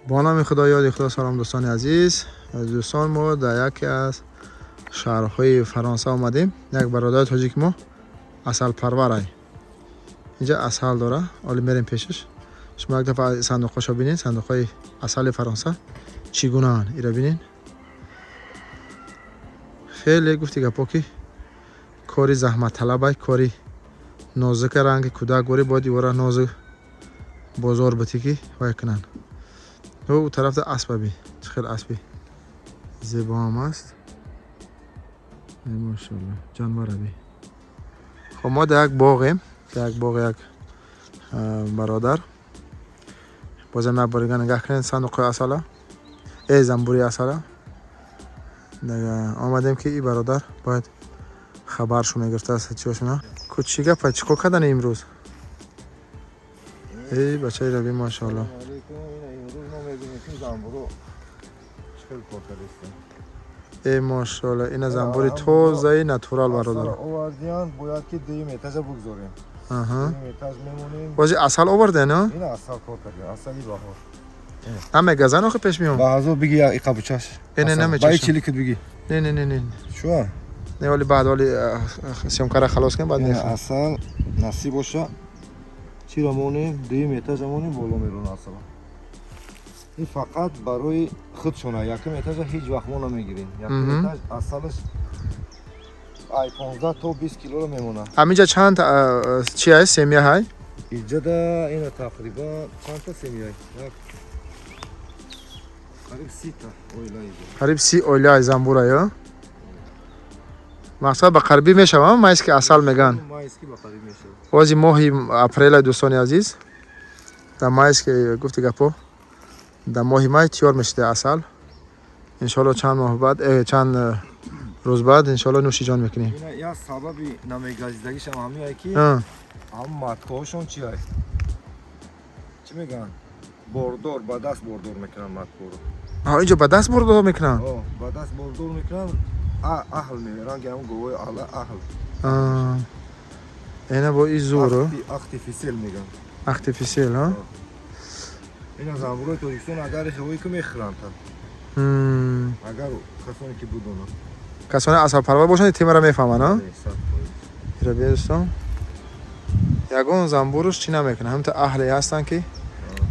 Бо номи Худо, ёди Худо. Салом, дӯстони азиз. Дӯстон, мо дар яке аз шаҳрҳои Фаронса омадем. Як бародари тоҷики мо асалпарварай, инҷа асал дора. Ҳоли мерем пешаш. Шумо як дафъа сандуқҳошо бинед. Сандуқҳои асали Фаронса чӣ гунаанд, ира бинед. Хеле гуфти гапо, ки кори заҳматталабай, кори нозука, ранги кӯдак ворӣ бояд ивора нозук бозор битӣ, ки вай кунанд. Ӯ тарафта аспа би, чӣ хел аспи зебоам аст, мошалло, ҷанвара би. Хоб, мо дар як боғем, дар як боғи як бародар. Бозам як борига нигаҳ кунед сандуқҳои асала, замбури асала. Омадем, ки и бародар бояд хабаршо мегирифтааст, чиошона ку, чӣ гапа, чӣ кор кардани имрӯз. Эй, бачаи раби, мошалло. Имрӯз мо мебинем, ки замбуро чӣ хел кор кардастем. Э, мошалло, ина замбури тозаи натурал, бародар. Овардиян, бояд ки дуюм этажа бугзорем. Дуюм этаж мемонем. Бози асал оварден, а? Ина асал кор кардем, асали баҳор. Намегазан охи пеш меом? Ба ҳазор биги, иқа бучаш. Не, не, Ба намечашам. чиликит биги. Не, не, не, не. Шуа? Не, вали баъд, вали съёмка ра халос кунем, баъд Ина мехӯрем. Асал насиб боша, чиро монем, дуюм этажа монем, боло мерона асала. Ин фақат барои худшона. Якум этажа ҳеҷ вақт мо намегирем. Якум этаж асалаш ай 15 то 20 килоро мемонад. Ҳаминҷа чанд чи ҳаст, семья ҳай? Иҷада ина тақрибан чандта семья? Як қариб 30-та оила иҷа. Қариб 30 оилаи замбура ё мақсад ба қарибӣ мешавам, майский асал меган. Майский ба қариб мешавад. Бози моҳи апрела, дӯстони азиз, дар майский, гуфти гапо, дар моҳи май тиёр мешида асал. Иншоалло, чанд моҳ баъд, чанд рӯз баъд, иншоалло, нӯши ҷон мекунем. Ина як сабаби намегазидагишам ҳамиае, ки ҳам маткаҳошон чи ай, чӣ мегӯянд, бордор, ба даст бордор мекунанд маткаҳоро. Инҷо ба даст бордор мекунанд? О, ба даст бордор мекунанд, аҳл ранги ҳамн говои аҳл. Ина бо и зур. Ахти фисел мегӯянд. Ахти фисел, а? Ина замбурои Тоҷикистон агар хевои ки мехӯранд, агар касоне ки будонанд. Касоне асалпарвар бошанд, темаро мефаҳманд, а? Бале, 100%. Ира дӯстон, ягон замбуруш чӣ намекунад, ҳамта аҳле ҳастанд, ки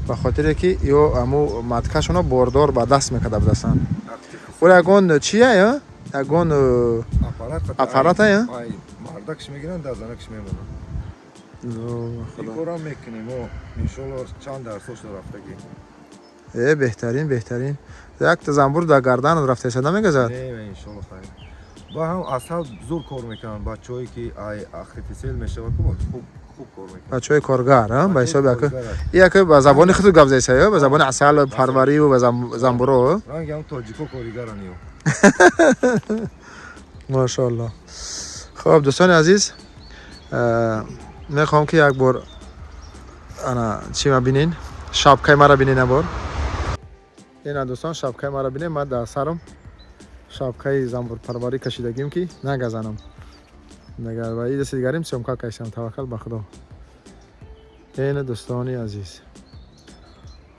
ба хотире ки ё аму маткашона бордор ба даст мекарда будастанд. Ахти фисел. Ора ягон чия, ё ягон аппарат. Аппарата, я? Ай мардакш мегиранд, дар занакш мемонанд. О, ин Худо. корам мекунем мо, иншолло, чанд дарсошо рафтагӣ. Э, беҳтарин, беҳтарин. Якта замбур дар гардан рафтаиса, намегазад? Не, иншолло, хайр. Ба ҳам асал зур кор мекунанд бачаҳое, ки ай ахти фисел мешавад, ку хуб хуб кор мекунанд. Бачаҳои коргар, а, ба ҳисоби яка. Коргар. Яка ба забони худ гап заиса, ё ба забони асал парвариву ба замбуро. Ранги ҳам тоҷико коригаран ё. Машоалло. Хоб, дӯстони азиз, мехоҳам, ки як бор ана чӣ ма бинен, шапкаи мара бинен. Бор ина, дӯстон, шапкаи мара бинен. Ман дар сарам шапкаи замбурпарварӣ кашидагим, ки нагазанам. Дагар ва и дасти дигарим съёмка кашам. Таваккал ба Худо. Ина, дӯстони азиз,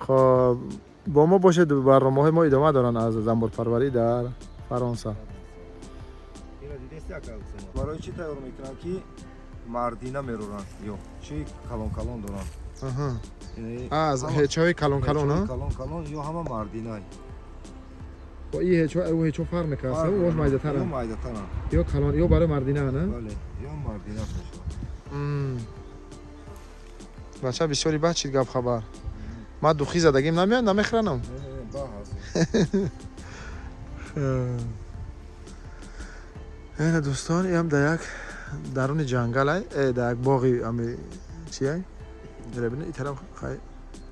хоб, бо мо бошед, барномаҳои мо идома доранд аз замбурпарварӣ дар Фаронса. Ина дидести, ака, барои чӣ тайёр мекунанд, ки мардина мероранд ё чӣ калон калон доранд. Аз ҳечҳои калон калон, а? Калон калон ё ҳама мардинай. Бо и ҳечҳо, ӯ ҳечҳо фарқ мекунад, ош Ё майдатаранд. Майдатаранд. Ё калон, ё барои мардина, на? Бале, ё мардина мешавад. Бача бисёри баъд чид гап хабар. Ман духи задагим, намеяд, намехӯранам. Не, не, ба ҳаст. Ина, дӯстон, иам дар як даруни ҷангалай, дар як боғи ами чиай, бибинед, и тараф хай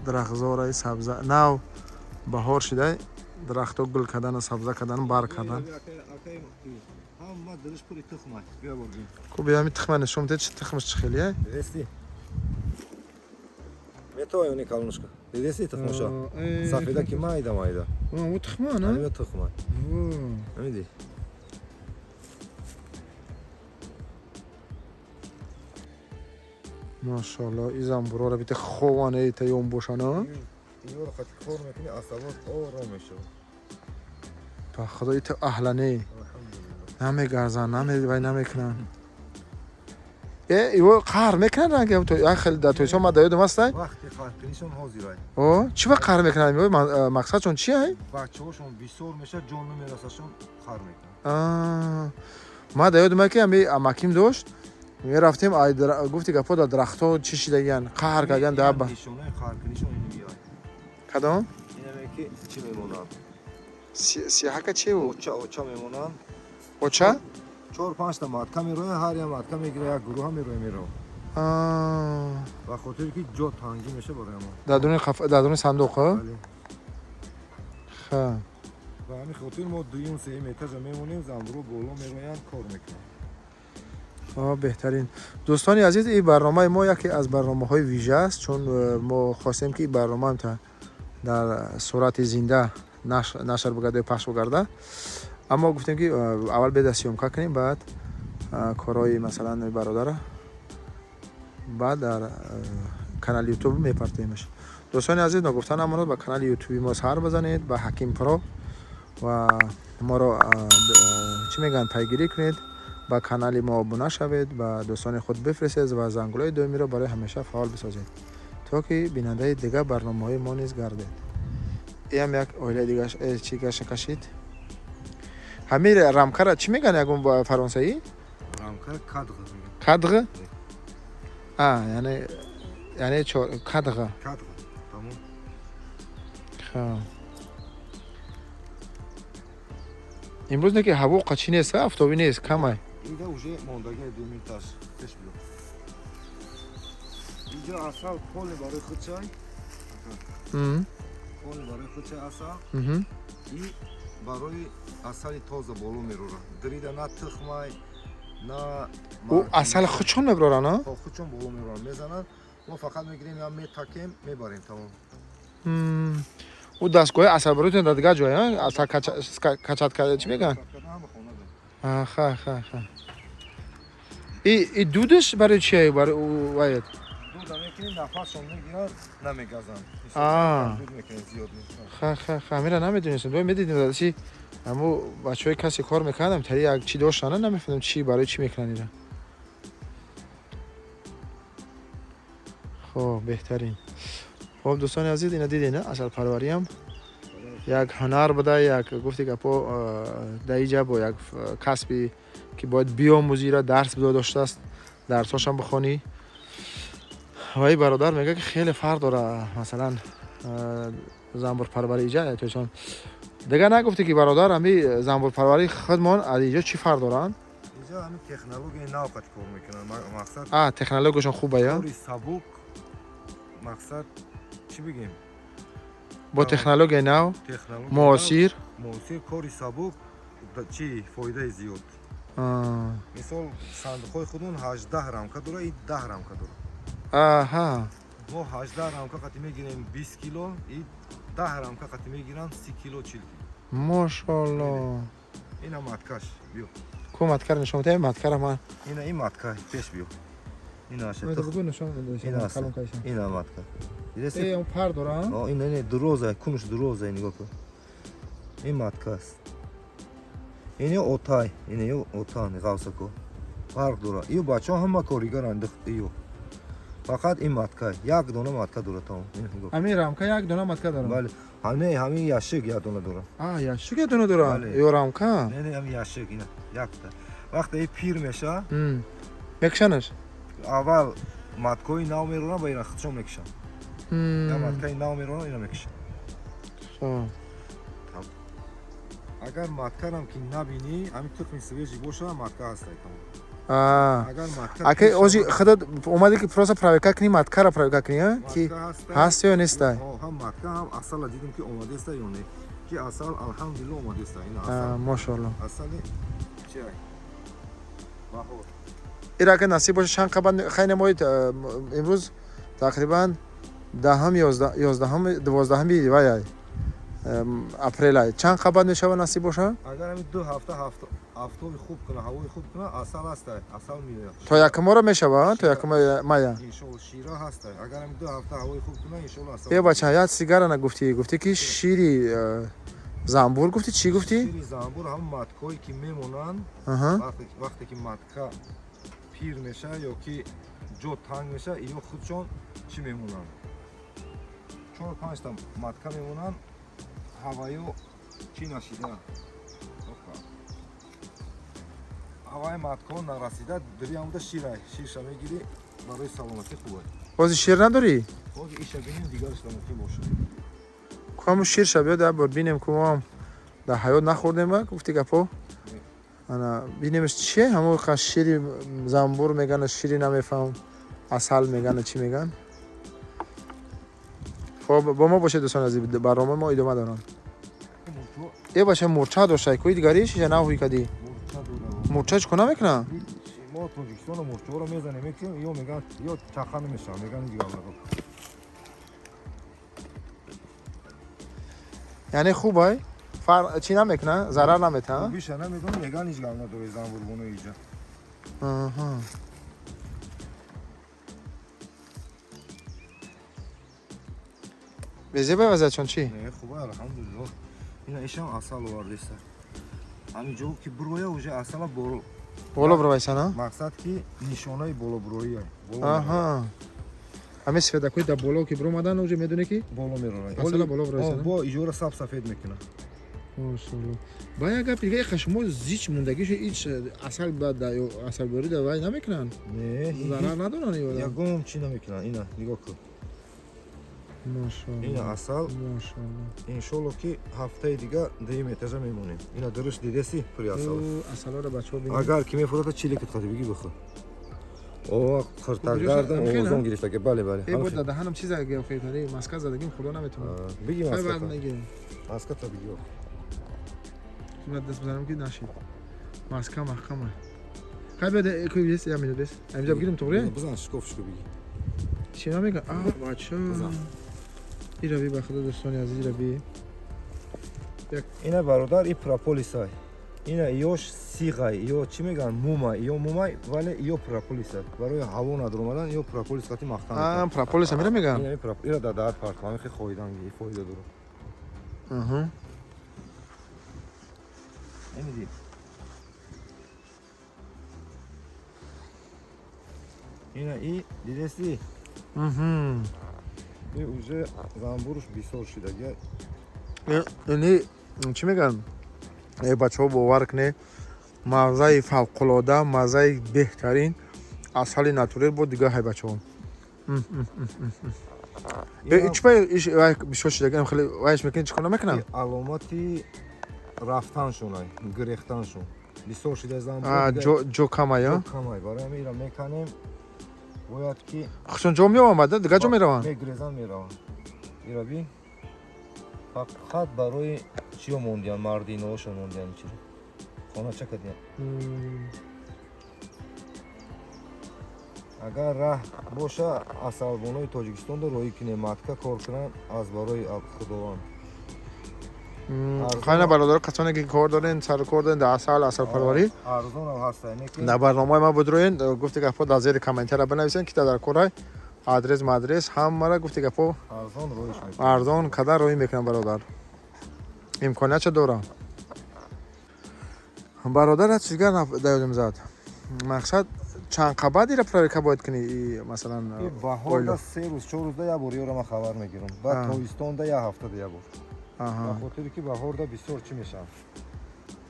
дарахтзорай, сабза, нав баҳор шидай, дарахто гул кардану сабза кардану бар кардан. Ҳама дилиш пури тухмай, бия бургин. Ку, биёми, тухма нишон бите, чи тухмаш чӣ хелия. Дидести, метавони калонушка, дидести тухмоша сафеда, ки майда майда. Ӯ тухма на? Ҳамина тухмай, ҳамиди. Машоалло, и замбурора бите, ховане таём бошана. Иёро қати кор мекунӣ, асабот ором мешавад. Ба худо, ито аҳлане. Алҳамдулиллоҳ. Намегарзанд, вай намекунанд. Э, иво қаҳр мекунанд, ранги як хел дар Тоҷикистон ман дар ёдам ҳастай. Вақти қаҳркунишон ҳозирай. О, чӣ ба қаҳр мекунанд? Иво мақсадшон чи ай? Бачаҳошон бисёр мешавад, ҷон намерасашон, қаҳр мекунанд. Ман дар ёдам ки ами амаким дошт, мерафтем, ай гуфти гапҳо, дар дарахтҳо чӣ шидагиян, қаҳр кардагиян даба. Нишонаи қаҳркунишон ин миёд. Кадом? Инаме ки чӣ мемонанд. Сиҳака чи ӯ? Оча, оча мемонанд. Оча. Чор панҷта матка мерояд, ҳар як матка мегира, як гурӯҳа мероя, меро. Ба хотире ки ҷо тангӣ меша барои мо. Дар дуни дар дуни сандуқ, а? Бале. Ха. Ба ҳамин хотир мо дуюм, сеюм этажа мемонем, занбуро боло мероянд, кор мекунанд. О, беҳтарин. Дӯстони азиз, ин барномаи мо яке аз барномаҳои вижа аст, чун мо хостем, ки ин барнома та дар сурати зинда нашр бигарда ё пахш бигарда, аммо гуфтем, ки аввал беда съёмка кунем, баъд корҳои, масалан, бародара баъд дар канали Ютуб мепартоемаш. Дӯстони азиз, ногуфта намонад, ба канали Ютуби мо сар бизанед, ба Ҳаким Про, ва моро чӣ мегӯянд, пайгирӣ кунед, ба канали мо обуна шавед, ба дӯстони худ бифиристед ва зангулои доимиро барои ҳамеша фаъол бисозед, то ки бинандаи дигар барномаҳои мо низ гардед. Иам як оилаи дигаш чӣ гаша кашид. Ҳамин рамкара чӣ мегӯянд, ягон ба фаронсавӣ? Рамка quatre мегӯянд. Quatre, а яъне quatre. Quatre, тамом. Ха. Имрӯз не ки ҳаво қачӣ нест, афтобӣ нест, камай. Ида уже мондагии дуюм этаж, пеш биё. Инҷо асал поле барои худчай. Поле барои худчай асал. И барои асали тоза боло мерора. Дрида на тухмай, на Ӯ асал худшон мебароранд, а? Хо, худшон боло мероранд, мезананд. Мо фақат мегирем, я метакем, мебарем, тамом. Ӯ дастгоҳи асалбаротон дар дигар ҷой, а? Асал качать карда, чӣ мегӯянд? Ҳама хона дорем. А, ха, ха, ха. И дудаш барои чие? Барои ӯ ваед? Дуда мекунем, нафасшон мегиранд, намегазанд. Дуд мекунем, зиёд мекунем. Ха, ха, ха, ҳамира намедонистем. Дои медидем, чи аммо бачаҳои касе кор мекардам, тари як чӣ доштана, намефаҳмидам, чи барои чӣ мекунанд ира. Хоб, беҳтарин. Хоб, дӯстони азиз, ина дидед, на? Асалпарвариам як ҳунар буда, як гуфти гапо, дар иҷа бо як касби ки бояд биомӯзира, дарс доштааст, дарсҳошам бихонӣ. Ва ин бародар мегӯяд, ки хеле фарқ дора, масалан, занбурпарвари иҷа тоҷикистон. Дигар нагуфтӣ, ки бародар, ҳами занбурпарварии худмон аз иҷо чӣ фарқ доранд? Инҷо ҳамин технологияи нав қати кор мекунанд. Мақсад А, технологияшон хуба, я? кори сабук, мақсад, чӣ бигем? Бо технологияи нав, технология муосир. Нав, муосир, кори сабук, чӣ фоидаи зиёд. Мисол, сандуқҳои худмон 18 рамка дора, и 10 рамка дора. Мо 18 рамка қати мегирем 20 кило, и 10 рамка қати мегирам 30 кило, 40 кило. Мошалло. Ина маткаш, биё. Ку, маткара нишон медиҳем, маткара ман. Ина ин матка, пеш биё. Ина аша. Ина аст. Ина матка. Дидаси? Пар дора. О, ина не дуроза, кунуш дуроза, нигоҳ кун. Ин матка аст. Ин ё отай, ин ё отан, ғавсако. Фарқ дора. Ию бачаҳо ҳама коригаранд, ию. Фақат ин матка, як дона матка дора, тамом. Ин нигоҳ. Ҳамин рамка як дона матка дора? Бале. Ҳамин ҳамин ящик як дона дора. А, ящик як дона дора? Бале. Ё рамка? Не, не, ҳамин ящик ина якта. Вақте ин пир меша, Мекушанаш? Аввал маткои нав меронанд ва ина худшон мекушанд. Я маткаи нав меронанд, ина мекушанд. Хоб. Агар маткарам ки набинӣ, ҳамин тухми свежий боша, матка ҳастай, тамом. Агар матка Ака, пир ози шавад, худат омади, ки просто проверка кунӣ, маткара проверка кунӣ, а? Ки матка ҳастай, ҳаст ё нестай? О, ҳам матка, ҳам асала дидем, ки омадеста ё не. Ки асал, алҳамдулилло, омадеста. Ина асал. Мошалло. Асали чи ай? Баҳор. Ира ака насиб боша, чанд қабат хай намоид, имрӯз тақрибан 10-ум, 11-ум, 12-уми вай апрелай. Чанд қабат мешава, насиб боша? Агар ҳамин 2 ҳафта ҳафта Офтоби хуб куна, ҳавои хуб куна, асал ҳаста, асал меояд. То якуморо мешава, то якума мая. Иншоалло шира ҳаста. Агар ҳам 2 ҳафта ҳавои хуб куна, иншоалло асал. Е, бача, як сигара нагуфтӣ, гуфтӣ ки шири занбур гуфтӣ, чӣ гуфтӣ? Шири занбур ҳам маткое ки мемонанд, вақте ки матка пир меша ё ки ҷо танг меша, иё худшон чӣ мемонанд? Чор панҷта матка мемонанд, ҳаваё чӣ нашида. Опа. Ҳаваи маткаҳо нарасида, дириамуда шира, ширша мегирӣ, барои саломатӣ хуб. Бози шир надорӣ? Ҳозир иша бинем, дигараш мумкин бошад. Ку ҳамун ширша биё дар бор бинем, ку мо ҳам дар ҳаёт нахӯрдем, ба гуфти гапо. Ана бинемш чие, ҳамон шири занбур меган, шири намефаҳмам, асал меган, чӣ меган. Хоб, бо мо бошед, дӯстони азиз, барномаи мо идома дорад. Е, бача, мурча доштай кӯи дигари шиша наҳуй кадӣ. Мурча дорад. Мурча чӣ кор намекуна? Мо Тоҷикистоно мурчаҳоро мезанем, мекунем, ё меган, ё чақа намешавад, меган дигар надор. Яъне хубай, чӣ намекуна, зарар наметаҳа? Биша намедонам, меган ҳеҷ гап надорад занбурбоно иҷа. Аҳа. Безебай вазъиятшон чӣ? Не, хуба, алҳамдулиллоҳ. Ина ишам асал овардеста. Ҳамин ҷо ки буроя, уже асала боро. Боло бировайсана? Мақсад ки нишонаи болобуроия. Аҳа, ҳамин сфедакои дар боло ки биромадан, уже медонӣ ки Боло меронад. Асала боло бировайсана? Бо иҷора саб сафед мекунад. Машалло. Ба як гапи дига, иқа шумо зич мондагишу ҳеҷ асал ба асалборӣ да вай намекунанд? Не. Зарар надоранд ё? Ягон чӣ намекунанд. Ина нигоҳ кун. Машалло. Ина асал. Машалло. Иншолло ки ҳафтаи дига дуюм этажа мемонем. Ина дуруст дидаси, пури асал. Асалоро бачаҳо бинед. Агар ки мефурата, чиликат хати биги бихӯр. О, хиртакгардам овозон гирифта ки бале, бале. Э, бо даҳанам чиза гирифтари, маска задагим, худо наметавонам. Биги маска. Маската биги. Бояд даст бизанам ки нашид. Маска маҳкама. Хай, биёд, ку есть, я минут бес. Амҷа бигирим, туғри? Бизан, шикофшико биги. Чӣ намега? А, бача. Ира би, ба худо, дӯстони азиз, ира би. Ина, бародар, и прополисай. Ина ёш сиғай, ё чӣ мегӯянд, мумай, ё мумай, вале ё прополиса. Барои ҳаво надромадан ё прополис қати маҳкам. А, прополис амира мегӯянд? Ина ира дар даҳат партам, хе хоидан ги фоида дорад. Аҳа. Ини ина и дидеси? Мхм. И уже занбуруш бисёр шидаги. Ини чӣ мегӯянд? Э, бачаҳо, бовар кунед, маззаи фавқулода, маззаи беҳтарин асали натурел бо дига ҳай, бачаҳо. Чӣ ба бисёр шидаги, хеле вайш мекунед, чӣ кор намекунанд? Аломати рафтаншон, гирехтаншон бисёр шида занбур. Ҷо камая? Ҷо камай, барои ҳамин ира меканем, бояд ки Хушон ҷо меомад, дига ҷо мераванд? Мегирезан, мераванд. Ира би, фақат барои чиё мондиян, мардиноошон мондиян, чиро хонача кардиян. Агар раҳ боша, асалбонои тоҷикистонро роҳӣ кунем, матка кор кунанд, аз барои худованд. Хайна, бародаро, касоне ки кор дорен, сару кор дорен дар асал, асалпарварӣ, арзонам ҳаста. Дар барномаи ма будроен, гуфти гапҳо, дар зери комментария бинависен, ки дар корай, адрес мадрес ҳамара, гуфти гапҳо. Арзон роиш. Арзон када роҳӣ мекунам, бародар, имкониятша дорам. Бародар, чизгар даёдим зад, мақсад чанд қабат ира проверка бояд кунӣ, масалан? Баҳорда 3 рӯз, 4 рӯзда як бор ёра ман хабар мегирам, баъд тобистонда як ҳафтада як бор, ба хотире ки баҳорда бисёр чӣ мешаванд.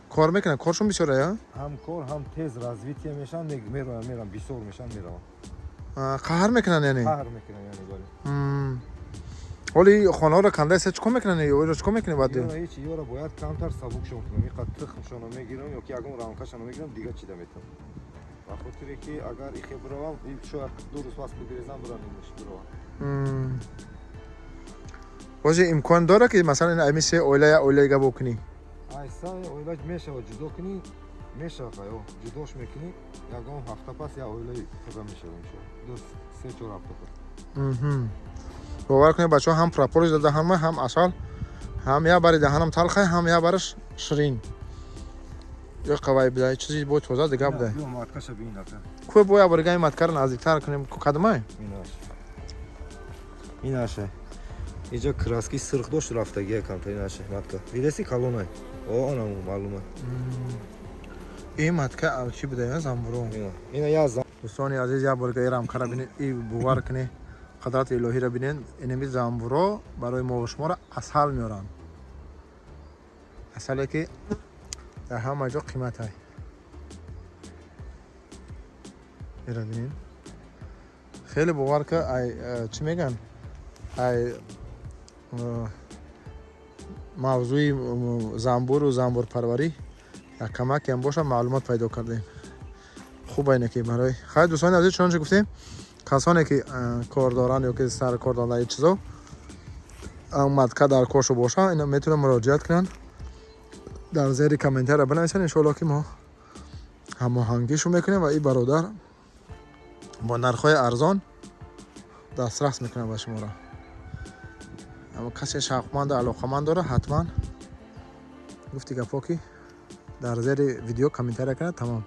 Кор мекунанд, коршон бисёра я? Ҳам кор, ҳам тез развитие мешаванд, мероянд, мераванд, бисёр мешаванд, мераванд. Қаҳр мекунанд яъне? Қаҳр мекунанд яъне, бале. Ҳоли хонаҳоро кандаеса, чӣ кор мекунанд? Ёро чӣ кор мекунӣ баъд? Ёра ҳеч, ёра бояд камтар сабукшон кунам, иқад тухмшонро мегирам ё ки ягон рамкашонро мегирам, дига чида метавонам, ба хотире ки агар ихе биравам, шояд 2 рӯз пас бигирезам, бирам, биравам. Бози имкон дорад, ки масалан ами се оила я оила дига бокунӣ? Айса оила мешавад, ҷудо кунӣ мешавад, ё ҷудош мекунӣ, ягон ҳафта пас як оилаи худа мешавад, иншоалло, ду се чор ҳафта пас. Бовар кунед, бачаҳо, ҳам прополис дар даҳанма, ҳам асал, ҳам як бари даҳанам талхай, ҳам як бараш ширин. Ё қавай бидай, чизи бо тоза дига бидай. Биё маткаша бин ака. Ку боя бургаи маткара наздиктар кунем, ку кадмай? Инаш. Инаша. Иҷа краски сирх дошт рафтагия камтар инаша матка. Видеси калонай. О, ана маълума. Ин матка чӣ бидай, замбуро? Ина. Ина я зам. Дӯстони азиз, як борга ин рамкара бинед, и бовар кунед, қадрати илоҳиро бинед, инами замбуро барои мо шуморо асал меоранд. Асале ки дар ҳама ҷо қиматай. Ира бинед. Хеле бовар ка ай чӣ мегӯянд? Ай мавзӯи замбуру замбурпарварӣ як камакиам боша маълумот пайдо кардем. Хуб айне ки барои хайр дӯстони азиз, чунончи гуфтем, касоне ки кор доранд ё ки сар кор доранд дар ин чизо, матка дар коршо боша, ина метавонанд муроҷиат кунанд, дар зери комментария бинависанд, иншоалло ки мо ҳамоҳангишон мекунем ва ин бародар бо нархҳои арзон дастрас мекунад ба шуморо. Аммо касе шавқманду алоқаманд дорад, ҳатман гуфти гапҳо ки дар зери видео комментария кунад, тамом.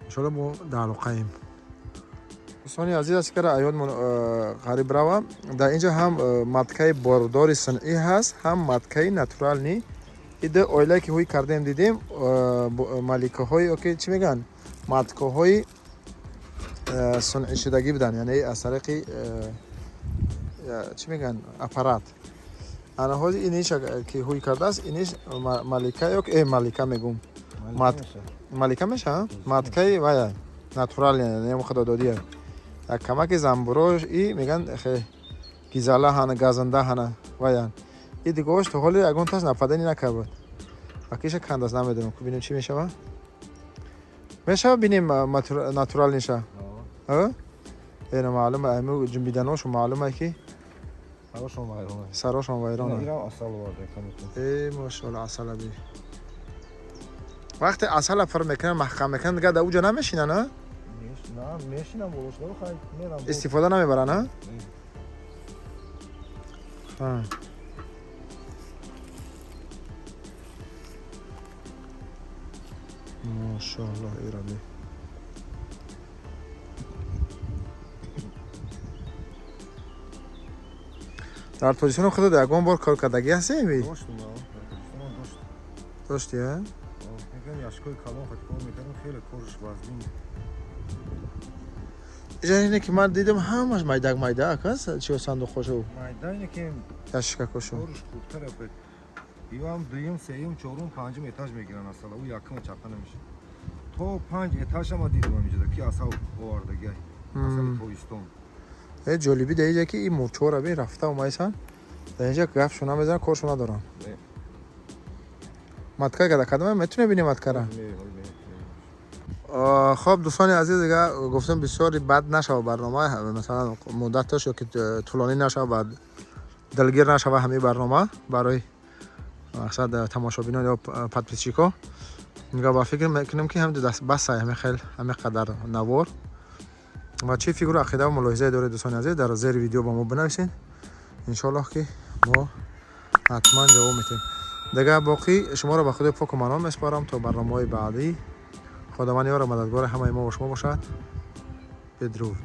Иншоалло мо дар алоқаем. Дӯстони азиз, аст кара аёдмон ғариб рава. Дар инҷо ҳам маткаи бордори сунъӣ ҳаст, ҳам маткаи натурални. Ида оилае ки ҳуй кардем дидем, маликаҳои ё ки чӣ мегӯянд, маткаҳои сунъишудагӣ буданд, яъне аз тариқи чӣ мегӯянд, аппарат. Ана ҳозир иниша ки ҳуй кардааст, иниш малика ё малика мегӯм. Малика меша? Маткаи вая натуралия, яъне худододия. Як камаки замбурош и мегӯянд гизала ҳана, газанда ҳана ваян. И дигош то ҳоли ягон тас нападани накард буд. Акиша кандас намедонам, ку бинем чӣ мешава? Мешава бинем натуралниша? Ина маълума, ами ҷунбиданошу маълума ки Сарошон вайрона. Сарошон вайрона. Ирам асал оварда камтун. Э, машоалло, асала би. Вақте асала пур мекунанд, маҳкам мекунанд, дигар дар уҷа намешинанд, а? На, мешинам болош, хай мерам. Истифода намебаранд, а? А. Машоалло, ираби. Дар Тоҷикистон худат ягон бор кор кардагӣ ҳастӣ? Доштум, дар Тоҷикистон доштум. Дошти, а? Мегӯям, яшкои калон хати кор мекардам, хеле корш вазнин. Иҷа ине ки ман дидам, ҳамаш майдак майдак аст, чиё сандуқҳошо. Майда ине ки яшикакошо. Корш хубтар аст. Ивам дуюм, сеюм, чорум, панҷум этаж мегиранд асала, ӯ якума чапа намешавад. То 5 этаж ама дидам инҷода ки асал овардагиай. Асали тобистон. Э, ҷолиби дар инҷа ки ин мурчҳоро бин, рафта омайсан. Дар инҷа гапшо намезананд, коршо надоранд. Матка када кадама метавонем бинем маткара? Хоб, дӯстони азиз, дига гуфтем бисёри бад нашава барнома, масалан муддаташ ё ки тӯлонӣ нашава ва дилгир нашава ҳамин барнома барои мақсад тамошобинон ё подписчикҳо. Нига ба фикр мекунем ки ҳам басай ҳамин хел ҳамин қадар навор. Ва чӣ фикру ақида ва мулоҳизае доред, дӯстони азиз, дар зери видео ба мо бинависед. Иншоаллоҳ ки мо ҳатман ҷавоб метиҳем. Дигар боқӣ шуморо ба худои поку манон месупорам то барномаҳои баъдӣ. Худованд ёру мададгори ҳамаи мо ва шумо бошад. Бидруд.